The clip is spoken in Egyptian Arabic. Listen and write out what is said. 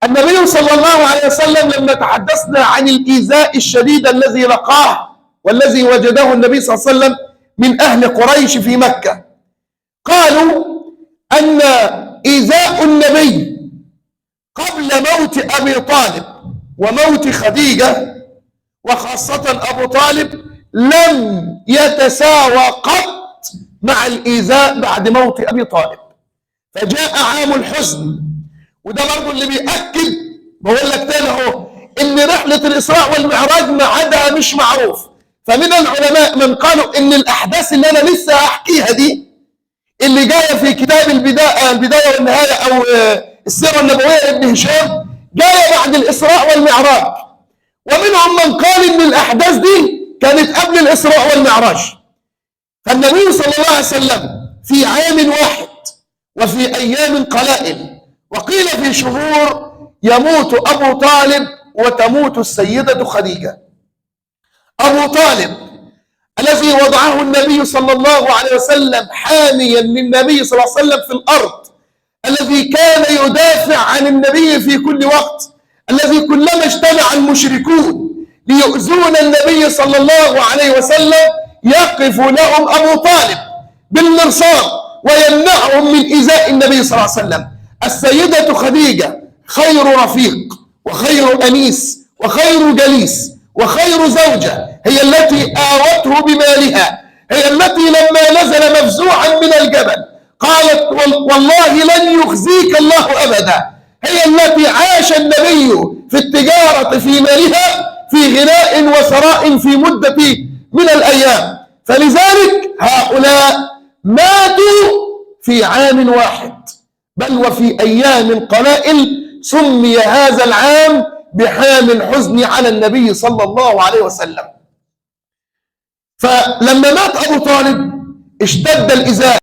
النبي صلى الله عليه وسلم لما تحدثنا عن الإيذاء الشديد الذي لقاه والذي وجده النبي صلى الله عليه وسلم من أهل قريش في مكة، قالوا أن إيذاء النبي قبل موت أبي طالب وموت خديجة وخاصة أبو طالب لم يتساوى قط مع الإيذاء بعد موت أبي طالب. فجاء عام الحزن، وده برضه اللي بيأكد، بقول لك تاني اهو، ان رحلة الإسراء والمعراج ميعادها مش معروف. فمن العلماء من قالوا ان الأحداث اللي أنا لسه هحكيها دي اللي جاية في كتاب البداية والنهاية أو السيرة النبوية لابن هشام جاية بعد الإسراء والمعراج، ومنهم من قال ان الأحداث دي كانت قبل الإسراء والمعراج. فالنبي صلى الله عليه وسلم في عام واحد وفي أيام قلائل وقيل في شهور يموت أبو طالب وتموت السيدة خديجة. أبو طالب الذي وضعه النبي صلى الله عليه وسلم حاميا للنبي صلى الله عليه وسلم في الأرض، الذي كان يدافع عن النبي في كل وقت، الذي كلما اجتمع المشركون ليؤذون النبي صلى الله عليه وسلم يقف لهم أبو طالب بالمرصاد ويمنعهم من إيذاء النبي صلى الله عليه وسلم. السيدة خديجة خير رفيق وخير أنيس وخير جليس وخير زوجة، هي التي آوته بمالها، هي التي لما نزل مفزوعا من الجبل قالت والله لن يخزيك الله أبدا، هي التي عاش النبي في التجارة في مالها في غناء وثراء في مدة من الأيام. فلذلك هؤلاء ماتوا في عام واحد، بل وفي أيام قلائل. سمي هذا العام بحام الحزن على النبي صلى الله عليه وسلم. فلما مات أبو طالب اشتد الإزاء.